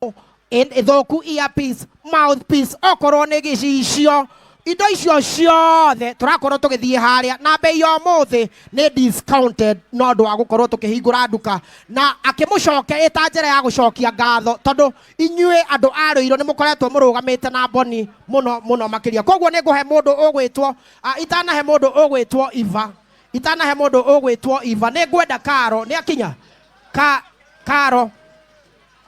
Ĩthũku, earpiece, mouthpiece, okorwo nĩ gĩcicio, indo icio ciothe tũrakorwo tũgĩthiĩ harĩa na bei ya ũmũthĩ nĩ discounted no ũndũ wa gũkorwo tũkĩhingũra nduka na akĩmũcoke ĩta njĩra ya gũcokia ngatho, tondũ inyuĩ andũ a Rũirũ nĩ mũkoretwo mũrũgamĩte na Boni mũno mũno makĩria. Koguo nĩ ngũhe mũndũ ũgwĩtwo, itanahe mũndũ ũgwĩtwo Iva, itanahe mũndũ ũgwĩtwo Iva, nĩ ngwenda Karo nĩ akinya ka Karo.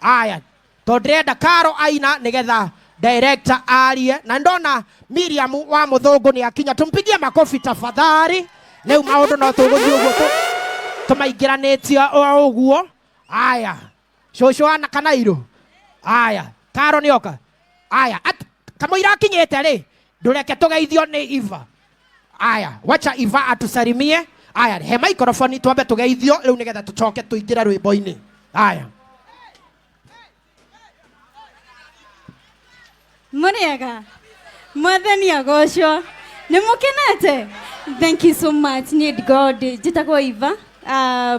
Aya, tondũ ndĩrenda Karo aina nĩgetha director arie, na ndona Miriam wa mũthũngũ nĩ akinya, tumpigie makofi tafadhali. Rĩu maũndũ no tũgũthiĩ ũguo tũmaingĩranĩtie o ũguo. Aya, cũcũ ana kana irũ. Aya, Karo nĩ oka. Aya, kamũira akinyĩte rĩ, ndũreke tũgeithio nĩ Iva. Aya, wacha Iva atusalimie. Aya, he microphone twambe tũgeithio rĩu nĩgetha tũcoke tũingĩre rwĩmbo-inĩ. Aya. Mũrĩega, mwathani agocwo. Nĩ mũkenete? Thank you so much. Need God. Njĩtagwo Iva,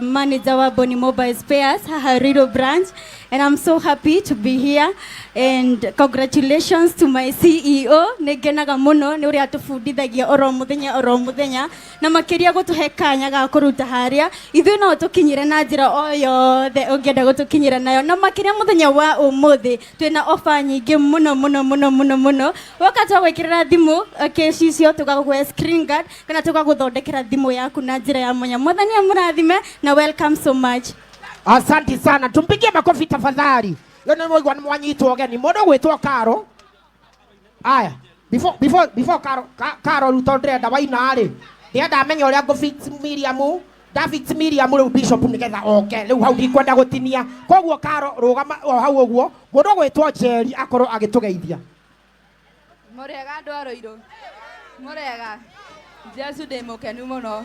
manager wa Boni Mobile Spares haha Ruiru branch, and I'm so happy to be here, and congratulations to my CEO. Nĩ ngenaga mũno nĩ ũrĩa atũbundithagia oro mũthenya oro mũthenya, na makĩria gũtũhe kanya ga kũruta harĩa ithuĩ no tũkinyĩre na njĩra o yothe ũngĩenda gũtũkinyĩra nayo, na makĩria mũthenya wa ũmũthĩ twĩna ofa nyingĩ mũno mũno mũno mũno mũno. Woka twagwĩkĩrĩra thimũ kĩcicio, tũgagũhe screen guard, kana tũgagũthondekera thimũ yaku na njĩra ya mwanya. Mwathani amũrathime na welcome so much. Asante sana, tumpigie makofi tafadhali. Leo nĩ mwaigua nĩ mwanyitwo ũgeni mũndũ gwĩtwo Karo. Aya, before Karo, Karo rĩu tondũ ndĩrenda waina rĩ, ndĩrenda amenye ũrĩa ngũ fix Miriam, ndafix Miriam rĩu Bishop nĩgetha oke. Rĩu hau ndikwenda gũtinia, koguo Karo rũgama o hau ũguo, mũndũ gwĩtwo Njeri akorwo agĩtũgeithia. Mũrĩega andũ a Rũirũ? Mũrĩega? Jesu ndĩ mũkenu mũno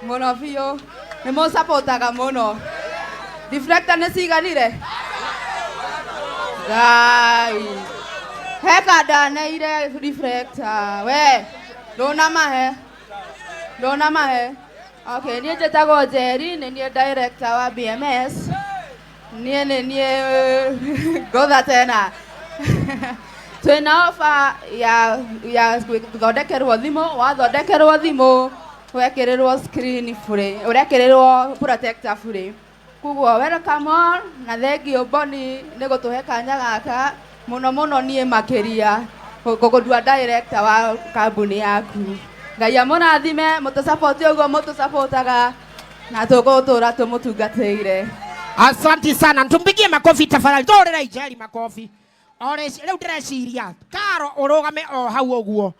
mũno biũ, nĩ mũcapotaga mũno. Reflector nĩ ciganire? Ngai heka ndaneire reflector we ndũnamahe, ndũnamahe. Okay, niĩ njĩtagwo Njeri, nĩ niĩ director wa BMS. Niĩ nĩ niĩ ngotha tena. Twĩna ofa ya gũthondekerwo thimũ. Wathondekerwo thimũ, wekĩrĩrwo screen free, ũrekĩrĩrwo protector free. Koguo welcome all, na thengiũ Boni nĩ gũtũhe kanya gaka mũno mũno. Niĩ makĩria gũgũtua director wa kambuni yaku. Ngai amũrathime, mũtũsupport ũguo mũtũsupportaga, na tũgũtũra tũmũtungatĩire. Asante sana, tumpigie makofi tafadhali. Tũhũrĩre Njeri makofi. Ore rĩu ndĩreciria Karo ũrũgame o hau ũguo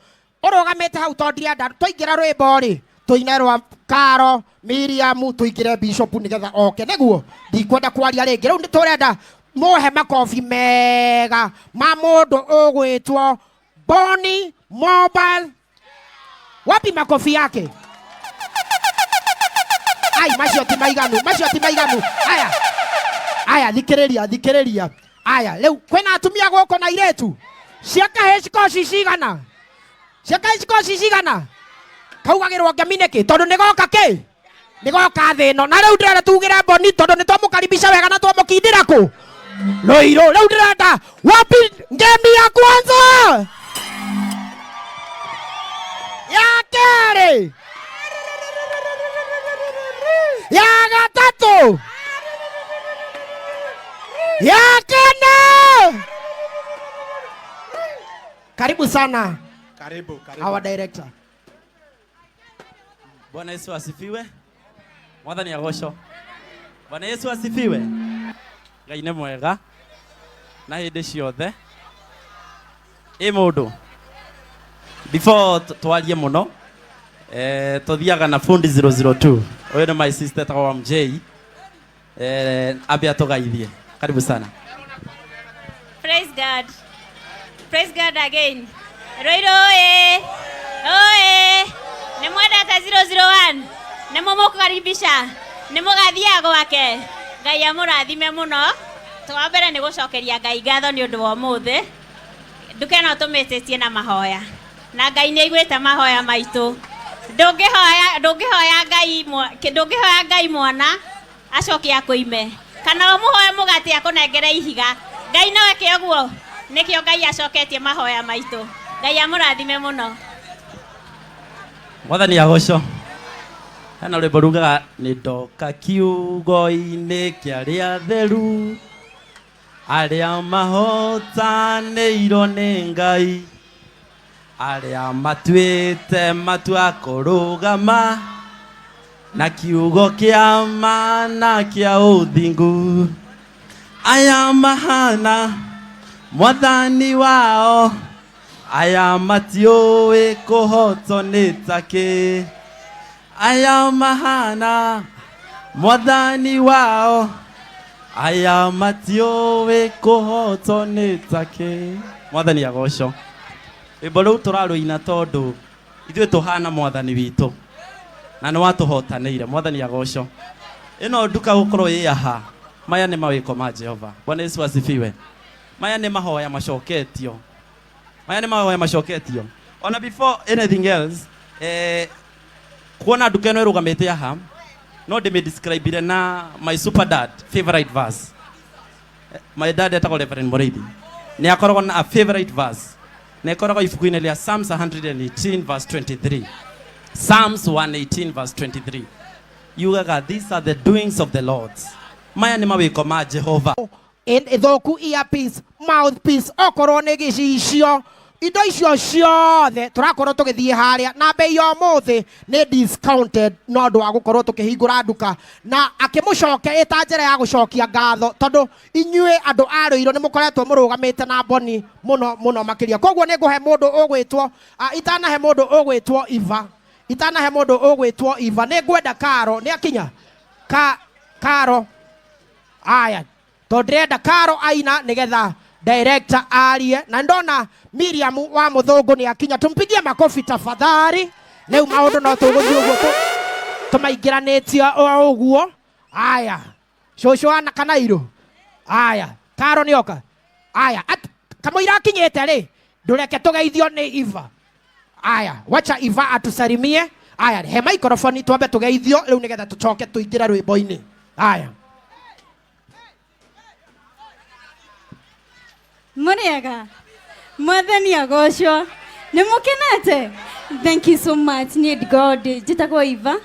ũrũgamĩte hau, tondũ ndirenda twaingĩra rwĩmbo rĩ, tũine rwa Karo Miriam, tũingĩre Bishop nĩgetha oke, nĩguo ndikwenda kwaria rĩngĩ. Rĩu tũrenda mũhe makobi mega ma mũndũ ũgwĩtwo Boni Mobile. Wapi makofi yake? Ai, macio ti maiganu, macio ti maiganu. Aya, aya, thikĩrĩria, thikĩrĩria. Aya, rĩu kwĩna atumia gũkũ na airĩtu cia kahĩĩ cikoci cigana? Cia kahĩĩ cikoci cigana? Kaugagĩrwo ngemi nĩkĩ? Tondũ nĩ goka kĩ nĩ goka thĩ ĩno. Na rĩu ndĩrenda tugĩre Boni, tondũ nĩ twamũkaribisha wega na twamũkindĩra kũ Rũirũ. Rĩu ndĩrenda, wapi ngemi ya kwanza, ya kerĩ, ya gatatũ, ya kana? Karibu sana. Karibu, karibu. Our director. Bwana Yesu asifiwe. Mwathani agocwo. Bwana Yesu asifiwe. Ngai nĩ mwega na hĩndĩ ciothe. Ĩ mũndũ, before twarie mũno, tũthiaga na fundi 002. Ũyũ nĩ my sister etagwo MJ. Ambe atũgaithie. Karibu sana. Praise God. Praise God again. Ruiru oye. Oye. Nĩ mwendete 001. Nĩ mũmũkaribisha. Nĩ mũgathiaga gwake. Ngai amũrathime mũno. Wa mbere nĩ gũcokeria Ngai ngatho nĩ ũndũ wa ũmũthĩ. Nduka ĩno tũmĩtĩtie na mahoya. Na Ngai nĩ aiguĩte mahoya maitũ. Ndũngĩhoya Ngai ndũngĩhoya Ngai mwana acoke akũime, kana ũmũhoe mũgate akũnengere ihiga. Ngai no eke ũguo. Nĩkĩo Ngai acoketie mahoya maitũ. Ngai amũrathime mũno. Mwathani agocwo. Hena rwĩmbo rugaga nĩ ndoka kiugo-inĩ kĩa arĩa atheru arĩa mahotanĩirwo nĩ Ngai arĩa matuĩte matua kũrũgama na kiugo kĩa ma na kĩa ũthingu aya mahana mwathani wao aya matiũĩ kũhotwo nĩ takĩ aya mahana mwathani wao aya matiũĩ kũhotwo nĩ takĩ. Mwathani agocwo. Rwĩmbo rũu tũrarũina tondũ ithuĩ tũhana mwathani witũ na nĩ watũhotanĩire. Mwathani agocwo. Ĩno nduka gũkorwo ĩ aha, maya nĩ mawĩko ma Jehova. Bwana Yesu asifiwe. Maya nĩ mahoya macoketio, maya nĩ mahoya macoketio. Ona before anything else, kuona nduka ĩno ĩrũgamĩte aha, no ndĩmĩ na my super dad favorite verse. My dad etagwo Reverend Mũrĩithi, nĩ akoragwo na a favorite verse na ĩkoragwo ibuku-inĩ rĩa Psalms 118 verse 23. Psalms 118 verse 23 yugaga, "These are the doings of the Lord." Maya nĩ mawĩko ma Jehova. Ĩthũku earpiece, mouthpiece, okorwo nĩ gĩcicio, indo icio ciothe tũrakorwo tũgĩthiĩ harĩa na mbei ya ũmũthĩ nĩ discounted no ũndũ wa gũkorwo tũkĩhingũra nduka na akĩmũcoke ĩta njĩra ya gũcokia ngatho, tondũ inyuĩ andũ a Rũirũ nĩ mũkoretwo mũrũgamĩte na Mboni mũno mũno makĩria. Koguo nĩ ngũhe mũndũ ũgwĩtwo, itanahe mũndũ ũgwĩtwo Iva, itanahe mũndũ ũgwĩtwo Iva, nĩ ngwenda Karo nĩ akinya ka Karo. Aya, tondũ ndĩrenda Karo aina nĩgetha director arie, na ndona Miriam wa mũthũngũ nĩ akinya, tumpigie makofi tafadhali. Rĩu maũndũ no tũgũthiĩ ũguo tũmaingĩranĩtie o ũguo. Aya, cũcũ ana kana irũ. Aya, Karo nĩ oka. Aya, kamũira akinyĩte rĩ, ndũreke tũgeithio nĩ Iva. Aya, wacha Iva atusalimie. Aya, he microphone twambe tũgeithio rĩu nĩgetha tũcoke tũingĩre rwĩmbo-inĩ. Aya. Mũrĩega, mwathani agocwo. Nĩ mũkenete? Thank you so much. Niĩ God njĩtagwo Iva,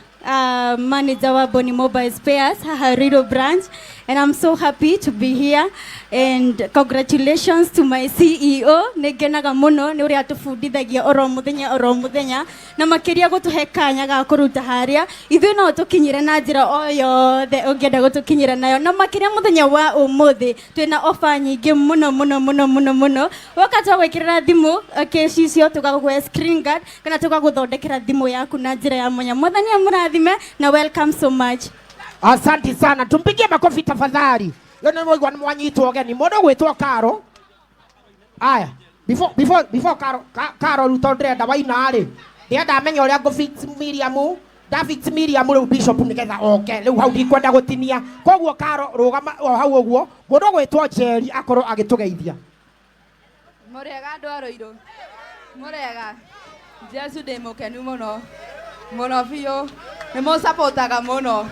manager wa Boni Mobile Spares haha Ruiru branch, and I'm so happy to be here, and congratulations to my CEO. Nĩ ngenaga mũno nĩ ũrĩa atũbundithagia oro mũthenya oro mũthenya, na makĩria gũtũhe kanya ga kũruta harĩa ithuĩ no tũkinyĩre na njĩra o yothe ũngĩenda gũtũkinyĩra nayo, na makĩria mũthenya wa ũmũthĩ twĩna ofa nyingĩ mũno mũno mũno mũno mũno. Woka twagwĩkĩrĩra thimũ kĩcicio, tũgagũhe screen guard, kana tũgagũthondekera thimũ yaku na njĩra ya mwanya. Mwathani amũrathime na welcome so much. Asante sana, tumpigie makofi tafadhali. Leo nĩ mwaigua nĩ mwanyitwo ũgeni mũndũ gwĩtwo Karo. Aya, before Karo, Karo, rĩu tondũ ndĩrenda waina rĩ, ndĩrenda amenye ũrĩa ngũ fix Miriam, ndafix Miriam rĩu bishop nĩgetha oke. Rĩu hau ndikwenda gũtinia, koguo Karo rũgama o hau ũguo, mũndũ gwĩtwo Njeri akorwo agĩtũgeithia. Mũrĩega andũ a Rũirũ? Mũrĩega? Jesu ndĩ mũkenu mũno mũno biũ, nĩ mũcapotaga mũno.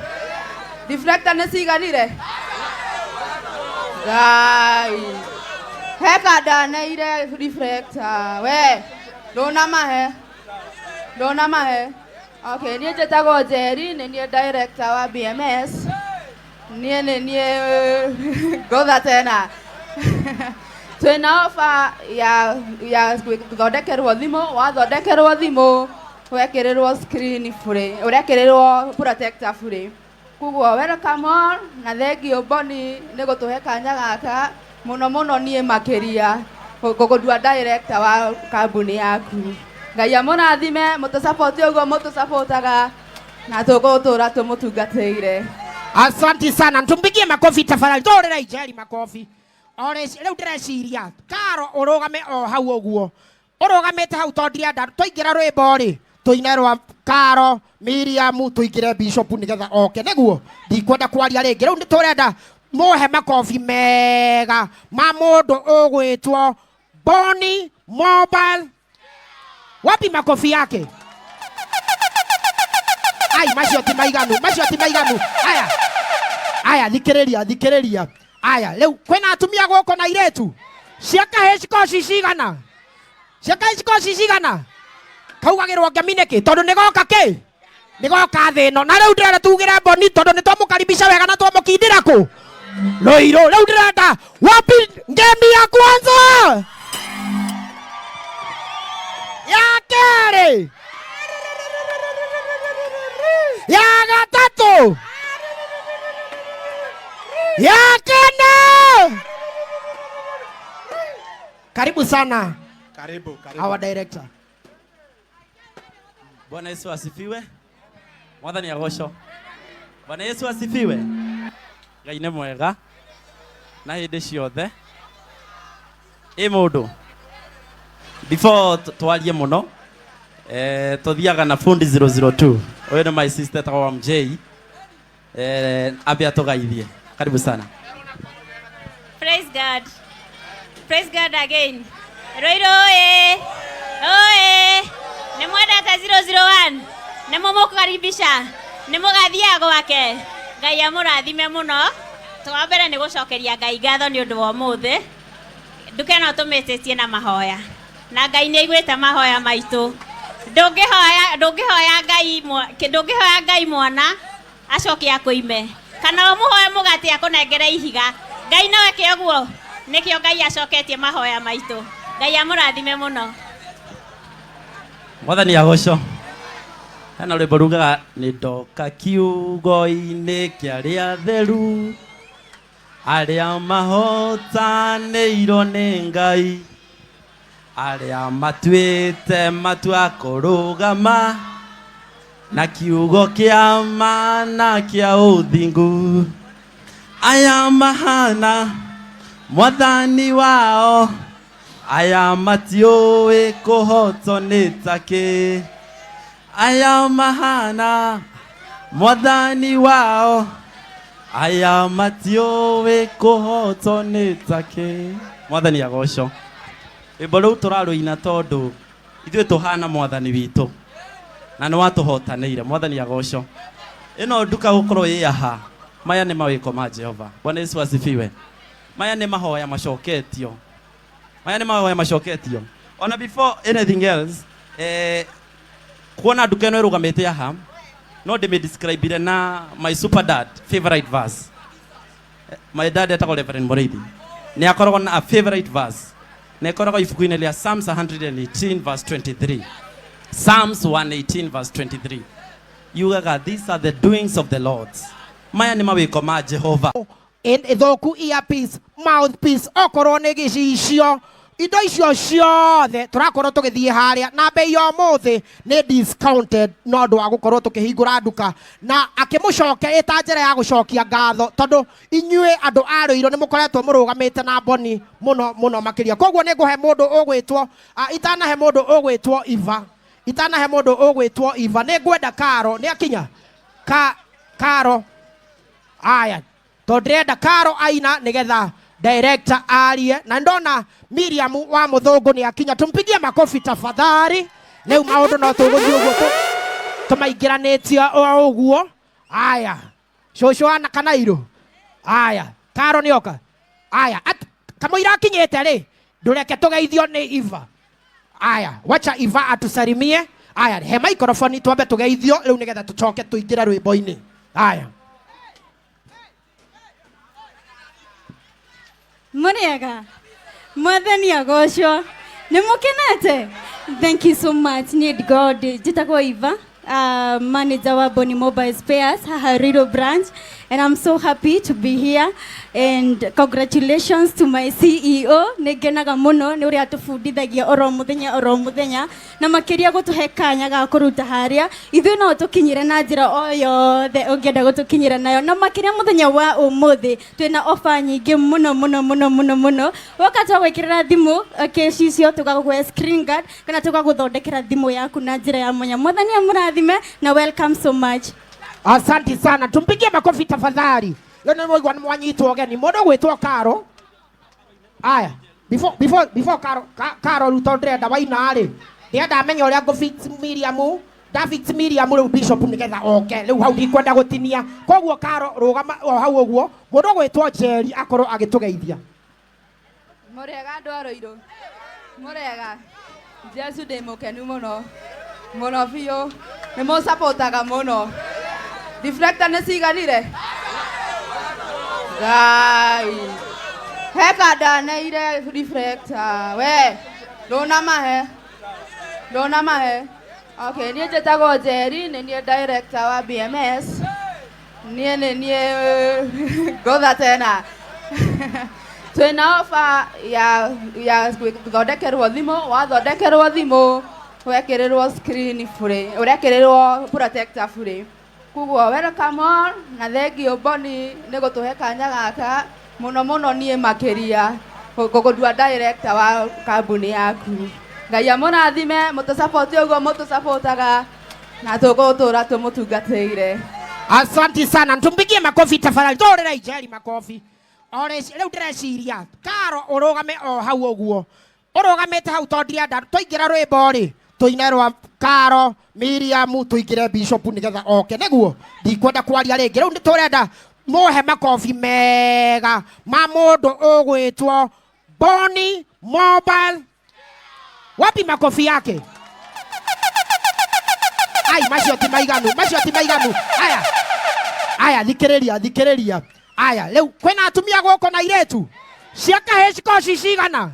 Reflector nĩ ciganire? Ngai heka ndaneire reflector we ndũnamahe, ndũnamahe. Okay, niĩ njĩtagwo Njeri, nĩ niĩ director wa BMS. Niĩ nĩ niĩ ngotha tena. Twĩna ofa ya gũthondekerwo thimũ. Wathondekerwo thimũ wekĩrĩrwo screen free, ũrekĩrĩrwo protector free. Koguo welcome all, na thank you Boni nĩ gũtũhe kanya gaka mũno mũno. Niĩ makĩria ngũgũndua director wa kambuni yaku. Ngai amũrathime, mũtũsapoti ũguo mũtũsapotaga, na tũgũtũra tũmũtungatĩire. Asante sana, tumpigie makofi tafadhali. Tũhũrĩre Njeri makofi. Rĩu ndĩreciria Karo ũrũgame o hau ũguo ũrũgamĩte hau, tondũ ndirenda twaingĩra rwĩmbo rĩ, tũine rwa Karo Miriam, tũingĩre bishop nĩgetha oke, nĩguo ndikwenda kwaria rĩngĩ. Rĩu nĩ tũrenda mũhe makobi mega ma mũndũ ũgwĩtwo Boni Mobile. Wapi makofi yake? Ai, macio ti maiganu, macio ti maiganu. Aya, aya, thikĩrĩria, thikĩrĩria. Aya rĩu kwĩna atumia gũkũ na airĩtu cia kahĩĩ cikorwo ci cigana, cia kahĩĩ cikorwo ci cigana. Kaugagĩrwo ngemi nĩkĩ? Tondũ nĩgoka kĩ, nĩgoka thĩ ĩno. Na rĩu ndĩrenda tugĩre Boni tondũ nĩtwamũkaribisha wega na twamũkindĩra kũ Ruiru. Rĩu ndĩrenda wapi ngemi ya kwanza, ya kerĩ, ya gatatũ, ya kana. Karibu sana. Karibu, karibu. Our director. Bwana Yesu asifiwe. Mwathani agocwo. Bwana Yesu asifiwe. Ngai nĩ mwega na hĩndĩ ciothe. Ĩ mũndũ, before twarie mũno, tũthiaga na fundi 002. Ũyũ nĩ my sister etagwo MJ. Ambe atũgaithie. Karibu sana. Praise God. Praise God again. Ruiru oe. Oe. Nĩ mwendete 001. Nĩ mũmũkaribisha. Nĩ mũgathiaga gwake. Ngai amũrathime mũno. Wa mbere nĩ gũcokeria Ngai ngatho nĩ ũndũ wa ũmũthĩ. Nduka ĩno tũmĩtĩtie na mahoya. Na Ngai nĩ aiguĩte mahoya maitũ. Ndũngĩhoya, ndũngĩhoya Ngai ndũngĩhoya Ngai mwana acoke akũime, kana ũmũhoe mũgate akũnengere ihiga. Ngai no eke ũguo. Nĩkĩo Ngai acoketie mahoya maitũ. Ngai amũrathime mũno. Mwathani agocwo. Hena rwĩmbo rugaga nĩ ndoka kiugo-inĩ kĩa arĩa atheru, arĩa mahotanĩirwo nĩ Ngai, arĩa matuĩte matua kũrũgama na kiugo kĩa ma na kĩa ũthingu. Aya mahana mwathani wao, aya matiũĩ kũhotwo nĩ takĩ. Aya mahana mwathani wao, aya matiũĩ kũhotwo nĩ takĩ. Mwathani agocwo. Rwĩmbo rũu tũrarũina tondũ ithuĩ tũhana mwathani witũ na nĩ watũhotanĩire. Mwathani agocwo. Ĩno nduka gũkorwo ĩ aha, maya nĩ mawĩko ma Jehova. Bwana Yesu asifiwe. Maya nĩ mahoya macoketio. Maya nĩ mahoya macoketio. Ona before anything else, kuona nduka ĩno ĩrũgamĩte aha, no ndĩmĩ-describe-ire na my super dad favorite verse. My dad etagwo Reverend Mũrĩithi. Nĩ akoragwo na a favorite verse. Na ĩkoragwo ibuku-inĩ rĩa Psalms 118 verse 23. Psalms 118 verse 23. Yugaga, these are the doings of the Lord. Maya nĩ mawĩko ma Jehova. Ĩthũku earpiece, mouthpiece, okorwo nĩ gĩcicio, indo icio ciothe tũrakorwo tũgĩthiĩ harĩa na bei ya ũmũthĩ nĩ discounted no ũndũ wa gũkorwo tũkĩhingũra nduka na akĩmũcoke ĩta njĩra ya gũcokia ngatho tondũ inyuĩ andũ a Ruiru nĩ mũkoretwo mũrũgamĩte na Boni mũno mũno makĩria. Koguo nĩ ngũhe mũndũ ũgwĩtwo, itanahe mũndũ ũgwĩtwo Iva, itanahe mũndũ ũgwĩtwo Iva nĩ ngwenda Karo nĩ akinya Karo. Aya, tondũ ndĩrenda Karo aina nĩgetha director arie, na ndona Miriam wa Mũthũngũ nĩ akinya, tumpigie makofi tafadhali. Rĩu maũndũ no tũgũthiĩ ũguo tũmaingĩranĩtie o ũguo. Aya, cũcũ ana kana irũ. Aya, Karo nĩ oka. Aya, kamũira akinyĩte rĩ, ndũreke tũgeithio nĩ Iva. Aya, wacha Iva atusalimie. Aya, he microphone twambe tũgeithio rĩu nĩgetha tũcoke tũingĩre rwĩmbo-inĩ. Aya. Mũrĩega, mwathani agocwo. Nĩ mũkenete? Thank you so much. Need God. Njĩtagwo Iva, manager wa Boni Mobile Spares haha Ruiru branch, and I'm so happy to be here, and congratulations to my CEO. Nĩ ngenaga mũno nĩ ũrĩa atũbundithagia oro mũthenya oro mũthenya, na makĩria gũtũhe kanya ga kũruta harĩa ithuĩ no tũkinyĩre na njĩra o yothe ũngĩenda gũtũkinyĩra nayo, na makĩria mũthenya wa ũmũthĩ twĩna ofa nyingĩ mũno mũno mũno mũno mũno. Woka twagwĩkĩrĩra thimũ kĩcicio, tũgagũhe screen guard kana tũgagũthondekera thimũ yaku na njĩra ya mwanya. Mwathani amũrathime na welcome so much. Asante sana, tumpigie makofi tafadhali. Leo nĩ mwaigua nĩ mwanyitwo ũgeni mũndũ ũgwĩtwo Karo. Aya, before Karo, Karo rĩu tondũ ndĩrenda waina rĩ, ndĩrenda amenye ũrĩa ngũ fix Miriam David Miriam rĩu bishop nĩgetha oke rĩu hau ndikwenda gũtinia. Koguo Karo rũgama o hau ũguo, mũndũ ũgwĩtwo Njeri akorwo agĩtũgeithia. Mũrĩega andũ a Rũirũ? Mũrĩega? Jesu ndĩ mũkenu mũno mũno biũ, nĩ mũcapotaga mũno. Reflector nĩ ciganire? Ngai heka ndaneire reflector we ndũnamahe ndũnamahe. Okay, niĩ njĩtagwo Njeri, nĩ niĩ director wa BMS. Niĩ nĩ niĩ ngotha tena. Twĩna ofa ya gũthondekerwo thimũ, wathondekerwo thimũ wekĩrĩrwo screen free, ũrekĩrĩrwo protector free. Koguo welcome all na thengiũ Boni nĩ gũtũhe kanya gaka mũno mũno niĩ makĩria gũgũtua director wa kambuni yaku. Ngai amũrathime, mũtũsupport ũguo mũtũsupportaga na tũgũtũra tũmũtungatĩire. Asante sana, tumpigie makofi tafadhali. Tũhũrĩre Njeri makofi. Ore rĩu ndĩreciria Karo ũrũgame o hau ũguo, ũrũgamĩte hau tondũ ndirenda twaingĩra rwĩmbo rĩ tũine rwa Karo Miriam tũingĩre bishop nĩgetha oke, nĩguo ndikwenda kwaria rĩngĩ. Rĩu nĩtũrenda mũhe makobi mega ma mũndũ ũgwĩtwo Boni Mobile. Wapi makofi yake? Ai, macio ti maiganu, macio ti maiganu. Aya aya, thikĩrĩria thikĩrĩria. Aya rĩu kwĩna atumia gũkũ na airĩtu cia kahĩĩ cikoci cigana,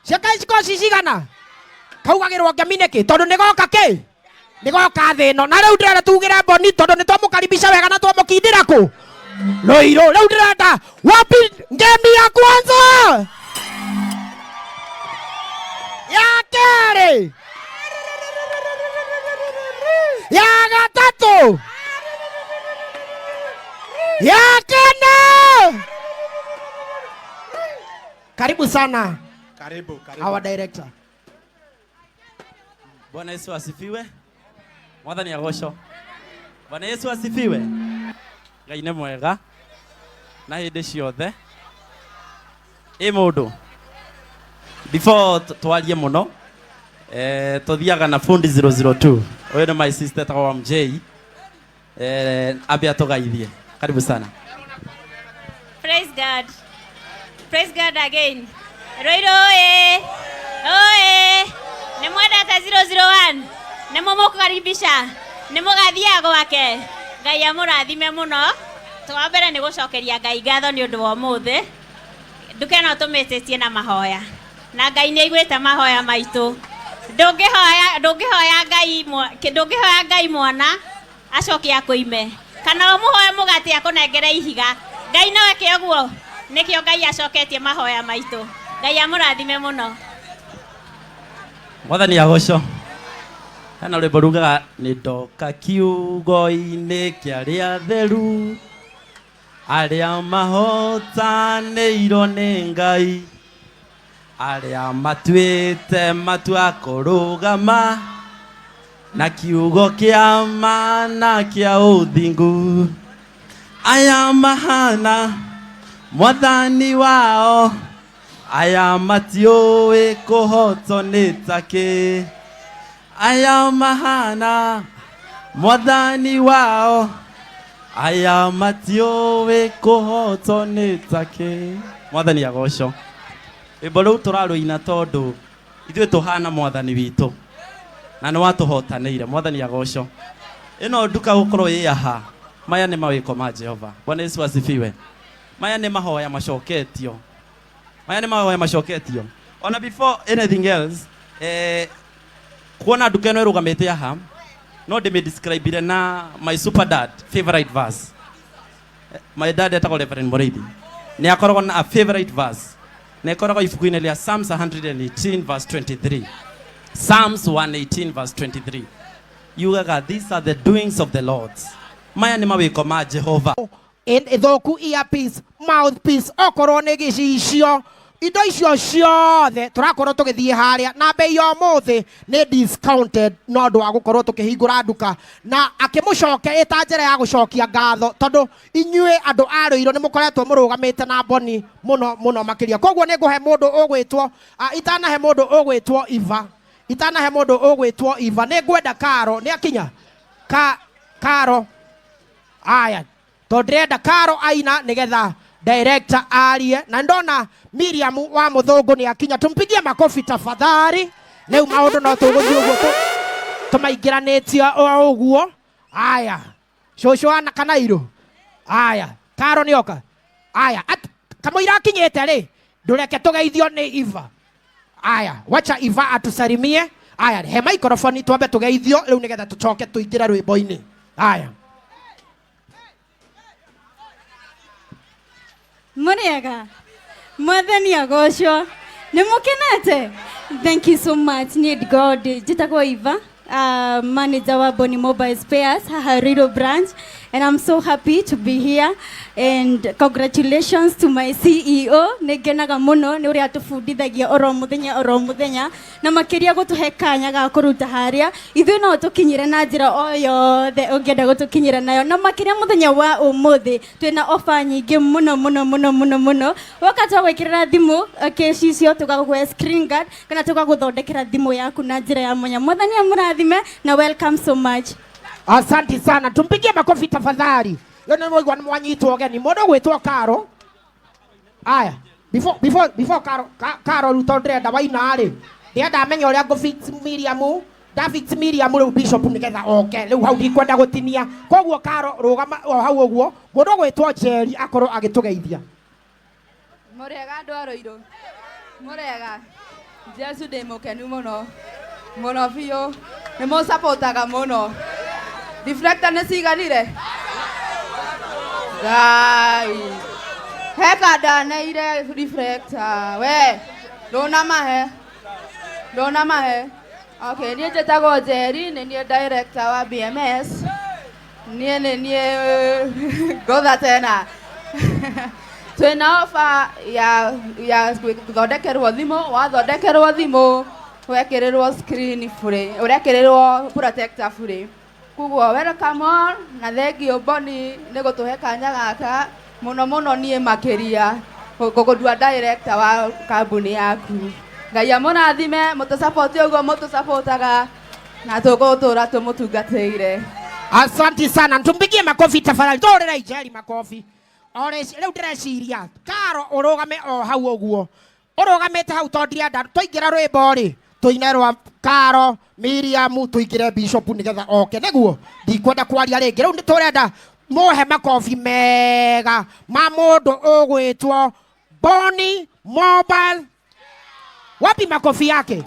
cia kahĩĩ cikoci cigana? Kaugagĩrwo ngemi nĩkĩ? Tondũ nĩgoka kĩ, nĩgoka thĩ ĩno. Na rĩu ndĩrenda tugĩre Boni tondũ nĩtwamũkaribisha wega na twamũkindĩra kũ Rũirũ. Rĩu ndĩrenda wapi ngemi ya kwanza, ya kerĩ, ya gatatũ, ya kana. Karibu sana. Karibu, karibu. Our director. Bwana Yesu asifiwe. Mwathani agocwo. Bwana Yesu asifiwe. Ngai nĩ mwega na hĩndĩ ciothe. Ĩ mũndũ, before twarie mũno, tũthiaga na fundi 002. Ũyũ nĩ my sister etagwo wa MJ. Ambe atũgeithie. Karibu sana. Praise God. Praise God again. Rũirũ oye. Oye. Nĩ mwendete 001. Nĩ mũmũkaribisha. Nĩ mũgathiaga gwake. Ngai amũrathime mũno. Twa mbere nĩ gũcokeria Ngai ngatho nĩ ũndũ wa ũmũthĩ. Nduka ĩno tũmĩtĩtie na mahoya. Na Ngai nĩ aiguĩte mahoya maitũ. Ndũngĩhoya, ndũngĩhoya Ngai ndũngĩhoya Ngai mwana acoke akũime, kana ũmũhoe mũgate akũnengere ihiga. Ngai no eke ũguo. Nĩkĩo Ngai acoketie mahoya maitũ. Ngai amũrathime mũno. Mwathani agocwo. Hena rwĩmbo rugaga nĩ ndoka kiugo-inĩ kĩa arĩa atheru, arĩa mahotanĩirwo nĩ Ngai, arĩa matuĩte matua kũrũgama na kiugo kĩa ma na kĩa ũthingu, aya mahana mwathani wao, aya matiũĩ kũhotwo nĩ takĩ, aya mahana mwathani wao, aya matiũĩ kũhotwo nĩ takĩ. Mwathani agocwo. Rwĩmbo rũu tũrarũina tondũ ithuĩ tũhana mwathani witũ na nĩ watũhotanĩire. Mwathani agocwo. Ĩno nduka gũkorwo ĩ aha, maya nĩ mawĩko ma Jehova. Bwana Yesu asifiwe. Maya nĩ mahoya macoketio, maya nĩ mahoya macoketio. Ona before anything else, kuona nduka ĩno ĩrũgamĩte aha, no ndĩmĩ-describe na my super dad favorite verse. My dad etagwo Reverend Mũrĩithi, nĩ akoragwo na a favorite verse na ĩkoragwo ibuku-inĩ rĩa Psalms 118 verse 23. Psalms 118 verse 23 yugaga, "These are the doings of the Lord." Maya nĩ mawĩko ma Jehova. Ĩthũku earpiece, mouthpiece, okorwo nĩ gĩcicio, indo icio ciothe tũrakorwo tũgĩthiĩ harĩa na bei ya ũmũthĩ nĩ discounted no ũndũ wa gũkorwo tũkĩhingũra nduka na akĩmũcoke ĩta njĩra ya gũcokia ngatho tondũ inyuĩ andũ a Rũirũ nĩ mũkoretwo mũrũgamĩte na Boni mũno mũno makĩria. Koguo nĩ ngũhe mũndũ ũgwĩtwo, itanahe mũndũ ũgwĩtwo Iva. Itanahe mũndũ ũgwĩtwo Iva, nĩ ngwenda Karo nĩ akinya ka Karo. Aya, tondũ ndĩrenda Karo aina nĩgetha director arie, na ndona Miriam wa mũthũngũ nĩ akinya, tumpigie makofi tafadhali. Rĩu maũndũ no tũgũthiĩ ũguo tũmaingĩranĩtie o ũguo. Aya, cũcũ ana kana irũ. Aya, Karo nĩ oka. Aya, kamũira akinyĩte rĩ, ndũreke tũgeithio nĩ Iva. Aya, wacha Iva atusalimie. Aya, he microphone twambe tũgeithio rĩu nĩgetha tũcoke tũingĩre rwĩmbo-inĩ. Aya. Mũrĩega, mwathani agocwo. Nĩ mũkenete? Thank you so much. Need God. Njĩtagwo Iva, manager wa Boni Mobile Spares haha Ruiru branch, and I'm so happy to be here, and congratulations to my CEO. Nĩ ngenaga mũno nĩ ũrĩa atũbundithagia oro mũthenya oro mũthenya, na makĩria gũtũhe kanya ga kũruta harĩa ithuĩ no tũkinyĩre na njĩra o yothe ũngĩenda gũtũkinyĩra nayo, na makĩria mũthenya wa ũmũthĩ twĩna ofa nyingĩ mũno mũno mũno mũno mũno. Woka twagwĩkĩrĩra thimũ kĩcicio, tũgagũhe screen guard, kana tũgagũthondekera thimũ yaku na njĩra ya mwanya. Mwathani amũrathime na welcome so much. Asante sana, tumpigie makofi tafadhali. Leo nĩ mwaigua nĩ mwanyitwo ũgeni mũndũ gwĩtwo Karo. Aya, before Karo Karo rĩu tondũ ndĩrenda waina rĩ, ndĩrenda amenye ũrĩa ngũ fix Miriam, ndafix Miriam rĩu Bishop nĩgetha oke. Rĩu hau ndikwenda gũtinia, koguo Karo rũgama o hau ũguo, mũndũ gwĩtwo Njeri akorwo agĩtũgeithia. Mũrĩega andũ a Rũirũ? Mũrĩega? Jesu ndĩ mũkenu mũno mũno biũ, nĩ mũcapotaga mũno. Reflector nĩ ciganire? Ngai heka ndaneire reflector we ndũnamahe ndũnamahe. Okay, niĩ njĩtagwo Njeri, nĩ niĩ director wa BMS. Niĩ nĩ niĩ ngotha tena. Twĩna ofa ya gũthondekerwo thimũ. Wathondekerwo thimũ, wekĩrĩrwo screen free, ũrekĩrĩrwo protector free. Koguo welcome all, na thank you Boni nĩ gũtũhe kanya gaka mũno mũno. Niĩ makĩria ngũgũndua director wa kambuni yaku. Ngai amũrathime, mũtũsapoti ũguo mũtũsapotaga, na tũgũtũra tũmũtungatĩire. Asante sana, tumpigie makofi tafadhali. Tũhũrĩre Njeri makofi. Rĩu ndĩreciria Karo ũrũgame o hau ũguo ũrũgamĩte hau, tondũ ndirenda twaingĩra rwĩmbo rĩ, tũine rwa Karo Miriam, tũingĩre Bishop nĩgetha oke, nĩguo ndikwenda kwaria rĩngĩ. Rĩu nĩ tũrenda mũhe makobi mega ma mũndũ ũgwĩtwo Boni Mobile. Wapi makofi yake?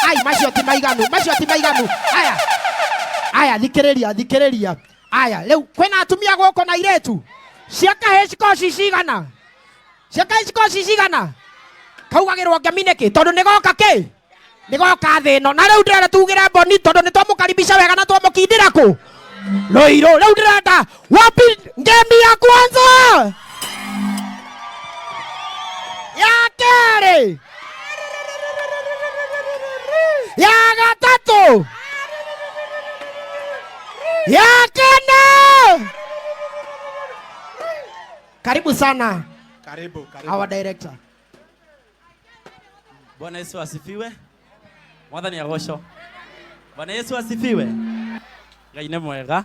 Ai, macio ti maiganu, macio ti maiganu. Aya, aya, thikĩrĩria, thikĩrĩria. Aya, rĩu kwĩna atumia gũkũ na airĩtu cia kahĩĩ cikoci cigana? Cia kahĩĩ cikoci cigana? Kaugagĩrwo ngemi nĩkĩ? Tondũ nĩ goka kĩ nĩ goka thĩ ĩno. Na rĩu ndĩrenda tugĩre Boni, tondũ nĩ twamũkaribisha wega na twamũkindĩra kũ Rũirũ. Rĩu ndĩrenda, wapi ngemi ya kwanza, ya kerĩ, ya gatatũ, ya kana? Karibu sana. Karibu, karibu. Our director. Bwana Yesu asifiwe. Mwathani agocwo. Bwana Yesu asifiwe. Ngai nĩ mwega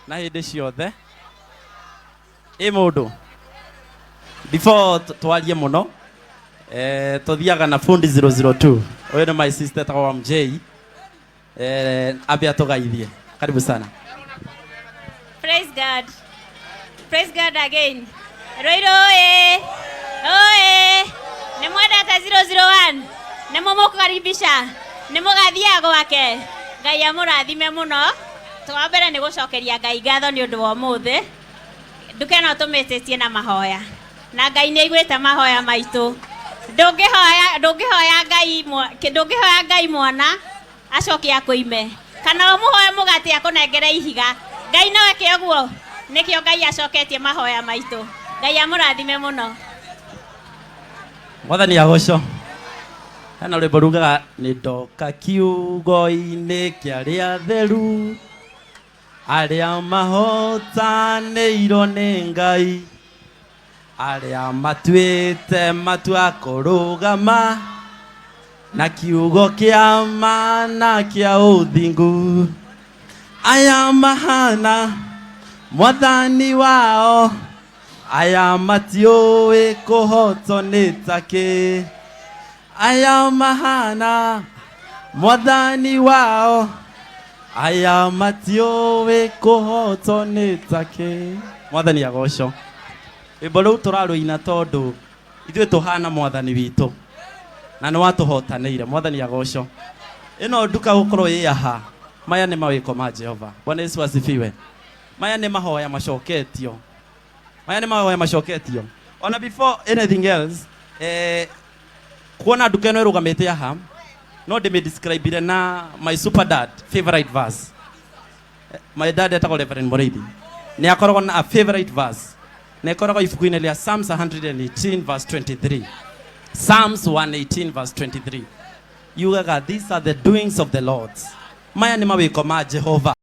na hĩndĩ ciothe. Ĩ mũndũ, before twarie mũno, tũthiaga na fundi 002. Ũyũ nĩ my sister etagwo MJ. Ambe atũgaithie. Karibu sana. Praise God. Praise God again. Ruiru oye. Oye. Nĩ mwendete 001. Nĩ mũmũkaribisha. Nĩ mũgathiaga gwake. Ngai amũrathime mũno. Wa mbere nĩ gũcokeria Ngai ngatho nĩ ũndũ wa ũmũthĩ. Nduka ĩno tũmĩtĩtie na mahoya. Na Ngai nĩ aiguĩte mahoya maitũ. Ndũngĩhoya Ngai ndũngĩhoya Ngai mwana acoke akũime, kana ũmũhoe mũgate akũnengere ihiga. Ngai no eke ũguo. Nĩkĩo Ngai acoketie mahoya maitũ. Ngai amũrathime mũno. Mwathani agocwo. Hena rwĩmbo rugaga, nĩ ndoka kiugo-inĩ kĩa arĩa atheru, arĩa mahotanĩirwo nĩ Ngai, arĩa matuĩte matua kũrũgama. Na kiugo kĩa ma na kĩa ũthingu. Aya mahana mwathani wao, aya matiũĩ kũhotwo nĩ takĩ. Aya mahana mwathani wao, aya matiũĩ kũhotwo nĩ takĩ. Mwathani agocwo. Rwĩmbo rũu tũrarũina tondũ ithuĩ tũhana mwathani witũ na nĩ watũhotanĩire. Mwathani agocwo. Ĩno nduka gũkorwo ĩ aha, maya nĩ mawĩko ma Jehova. Bwana Yesu asifiwe. Maya nĩ mahoya macoketio, maya nĩ mahoya macoketio. Ona before anything else, kuona nduka ĩno ĩrũgamĩte aha, no ndĩmĩ na my super dad favorite verse. My dad etagwo Reverend Mũrĩithi, nĩ akoragwo na a favorite verse, na ĩkoragwo ibuku-inĩ rĩa Psalms 118 verse 23. Psalms 118 verse 23 yugaga, "These are the doings of the Lord." Maya nĩ mawĩko ma Jehova.